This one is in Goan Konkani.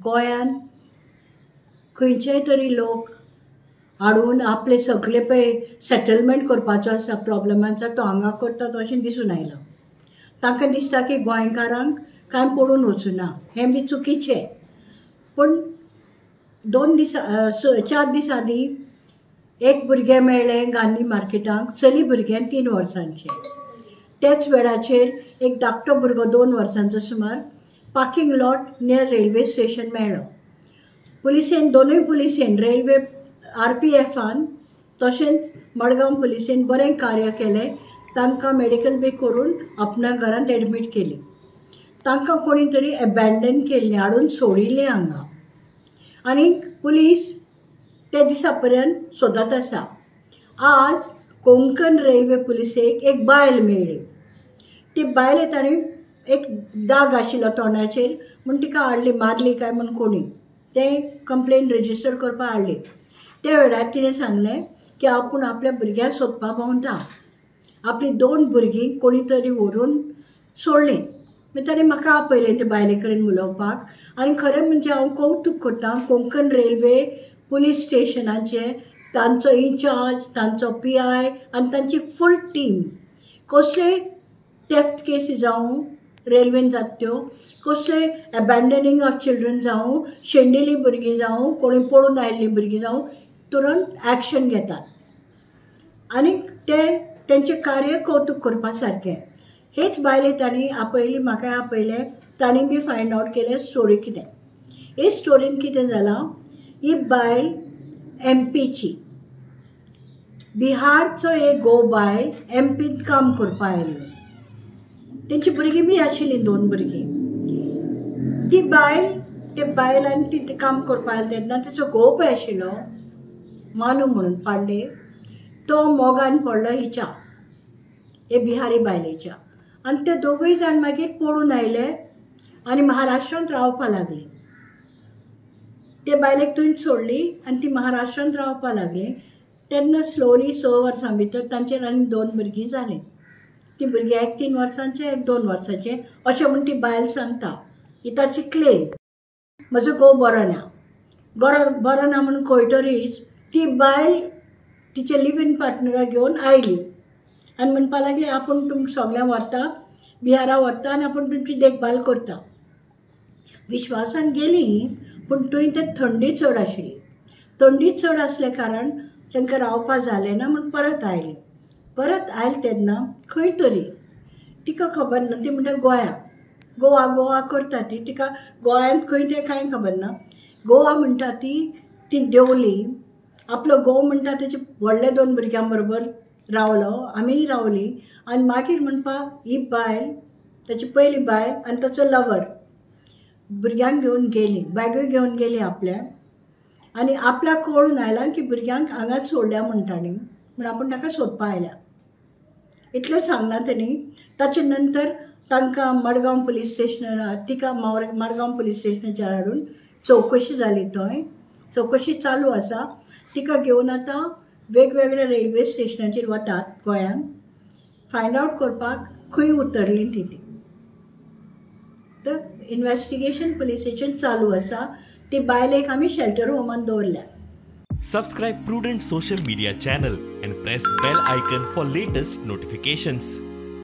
गोंयांत खंयचेय तरी लोक हाडून आपले सगळे पळय सेटलमेंट करपाचो आसा प्रॉब्लमांचो तो हांगा करता अशें दिसून आयलां. तांकां दिसता की गोंयकारांक कांय पडून वचुना, हें बी चुकीचें. पूण 2 दिसां 4 दीस आदीं एक भुरगें मेळ्ळें गांधी मार्केटाक, चली भुरगें 3 वर्सांचें. त्याच वेळाचेर एक धाकटो भुरगो 2 वर्सांचो सुमार parking lot near railway station मेळ्ळो. पुलिसेन, दोनूय पुलिसेन, रेल्वे RPFान तशेंच मडगांव पुलिसेन बरें कार्य केलें. तांकां मेडिकल बी करून आपल्या घरांत एडमीट केली. तांकां कोणी तरी एबेंडन केल्लें, हाडून सोडिल्लें हांगा. आनी पुलीस ते दिसा पर्यंत सोदत आसा. आज कोंकण रेल्वे पुलिसेक एक बायल मेळ्ळी. ती बायले तांणी एक दाग आशिल्लो तोंडाचेर म्हूण तिका हाडली, मारली काय म्हूण कोणी तें कंप्लेन रजिस्टर करपाक हाडली. त्या वेळार तिणें सांगलें की आपूण आपल्या भुरग्याक सोदपाक भोंवता, आपली 2 भुरगीं कोणी तरी व्हरून सोडलीं. मागीर ताणें म्हाका आपयलें ते बायले कडेन उलोवपाक. आनी खरें म्हणजे हांव कौतूक करतां कोंकण रेल्वे पुलीस स्टेशनाचें, तांचो इन्चार्ज, तांचो PI आनी तांची फूल टीम. कसले थेफ्ट केसी जावं रेल्वेन जाता त्यो, कसले एबेंडनींग ऑफ चिल्ड्रन जावं, शेंडिल्लीं भुरगीं जावं, कोणी पळून आयिल्लीं भुरगीं जावं, तुरंत एक्शन घेतात आनी ते तेंचें कार्य कौतूक करपा सारकें. हेच बायले तांणी आपयली, म्हाका आपयलें, तांणी बी फायंड आवट केलें स्टोरी कितें. हे स्टोरीन कितें जालां, ही बायल MPची, बिहारचो एक घोव बायल MPंत काम करपाक आयिल्ली. तेंची भुरगीं बी आशिल्लीं 2 भुरगीं. ती बायल, ते बायल आनी ती काम करपाक आयली तेन्ना तेचो घोव पळय आशिल्लो मानू म्हणून पांडे, तो मोगान पडलो हिच्या, हे बिहारी बायलेच्या. आनी ते दोगूय जाण मागीर पळून आयले आनी महाराष्ट्रांत रावपाक लागले. ते बायलेक थंय सोडली आनी ती महाराष्ट्रांत रावपाक लागली. तेन्ना स्लोली 6 वर्सां भितर तांचेर आनी 2 भुरगीं जालीं. ती भुरगीं एक 3 वर्सांचें, एक 2 वर्सांचें अशें म्हूण ती बायल सांगता. ही ताची क्लेम. म्हजो घोव बरो ना, बरो ना म्हूण कळटरीच ती बायल तिचे लिव इन पार्टनराक घेवन आयली आनी म्हणपाक लागली आपूण तुमकां सगळ्यांक व्हरता, बिहारा व्हरता आनी आपूण तुमची देखभाल करता. विश्वासान गेली, पूण थंय ते थंडी चड आशिल्ली. थंडी चड आसले कारण तांकां रावपाक जालें ना म्हूण परत आयली. परत आयले तेन्ना खंय तरी तिका खबर ना, ती म्हणटा गोंया, गोवा गोवा करता ती, तिका गोंयांत खंय तें कांय खबर ना. गोवा म्हणटा ती, ती देंवली. आपलो घोव म्हणटा तेचे व्हडले 2 भुरग्यां बरोबर रावलो, आमीय रावलीं. आनी मागीर म्हणपाक ही बायल, ताची पयली बायल आनी ताचो लवर भुरग्यांक घेवन गेली, बॅगूय घेवन गेली आपल्या. आनी आपल्याक कळून आयलां की भुरग्यांक हांगाच सोडल्या म्हणटा न्ही, म्हूण आपूण ताका सोदपाक आयल्या, इतलें सांगलां तेणी. ताचे नंतर तांकां मडगांव पुलीस स्टेशनार, तिका मडगांव पुलीस स्टेशनाचेर हाडून चवकशी जाली. थंय चवकशी चालू आसा. तिका घेवन आतां वेगवेगळ्या रेल्वे स्टेशनाचेर वतात गोंयांत फायंड आवट करपाक खंय उतरली ती. तर इन्वेस्टिगेशन पुलिसेचेर चालू आसा. ती बायलेक आमी शेल्टर होमान दवरल्या. Subscribe Prudent social media channel and press bell icon for latest notifications.